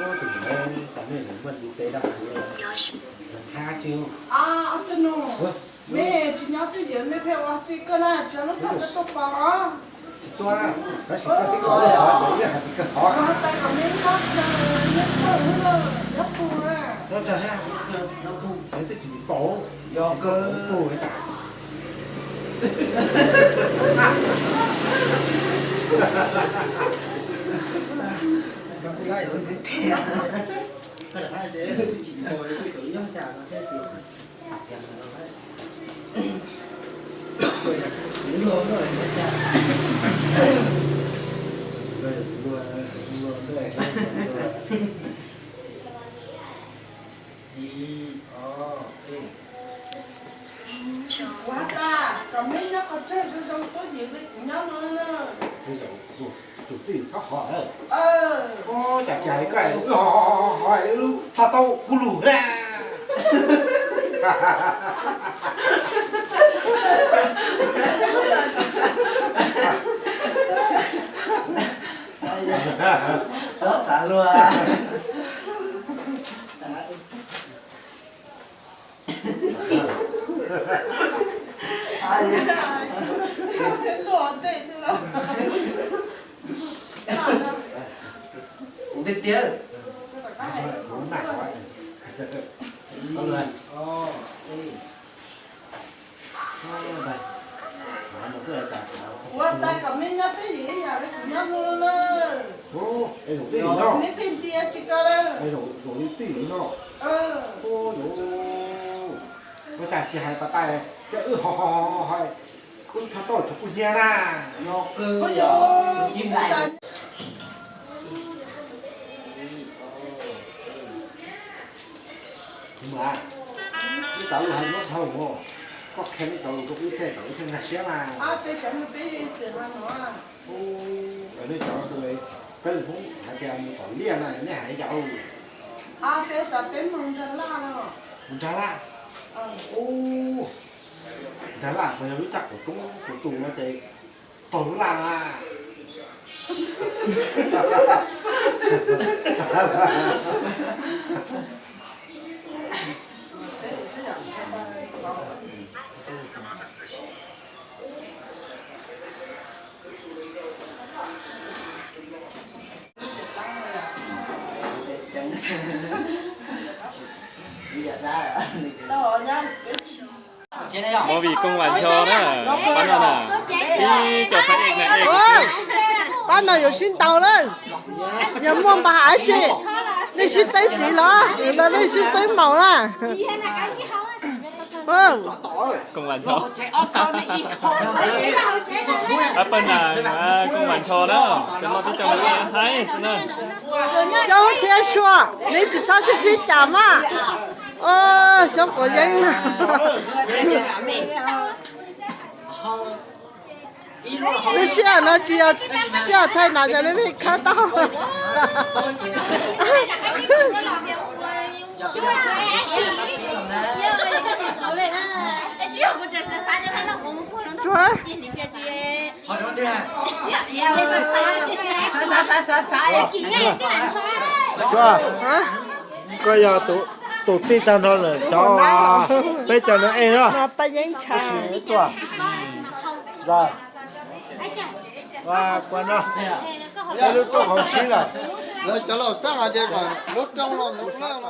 Tus niam tam nej muaj ntiv tes dab tsi, nws thab tsis. Mej tsis nyob twj ywm mej pheej ua txij koj na, tsis lub thaj koj tuaj pom os. Tsis tuaj, tab sis koj twb kom lub hov, koj twb hais tias kawg hov. Hais tias kom mej nyob, nyob txhawj, nyob pug na. Nyob txhawj, nyob pug, twb tsis paub, yog kawg pug tas. Ua tas, kom mej nyob qhov txhawj zoo zoo, tuab ywm li kuv nyob no na. Tus txij txhob hov. Ua cas tsis hais koj, wb ho ho ho, wb lub plhaub taub kuj lug na. Txhob xav luag. Tiag tiag. Ua tas kom mej nyob twj ywm ib yam li kuv nyob no na. Mej pheej ntiab tsis koj lawm. Ua tas tsis hais pas tais, cov wb ho ho ho, wb plhaub taub tshuav kuj hnyiab na. Ib cov lus hais muab dhau, koj qhia ib cov lus rau wb thiaj kom wb thiaj nkag siab mas. Nej cov peb lus Hmoob hais tias mus tom liaj na, nej hais cas? Mus Nrag Laj. Nrag Laj puas yog lub caj qaum roob kuv tus no ces tog lub laj na. Movie Koob Vas Ncho na, pab no na, ib co phab ej na ej. Pab no yuav sib ntaus lawm, yog muaj npas av tsi, nej sib txeeb txiv los, los nej sib txeeb maum na. Koob Vas Ncho. Ab pawg na, Koob Vas Ncho na, peb muaj tib co ua thaib xwb na. Xyoob thiab Sua, neb tsis txhob sib sib cas mas. Xyoob quav yeeb na. Lub sij hawm no tsis yog sij hawm thaij nas, yog nej khawb tau. Tsuag. Tsuag, koj yog tus tij tag nrho lawm, cov peb cov no ej no. Peb lub rooj hauv sib lawm. Lawv cov laus xab mas ces kom lub rooj no mus lawm.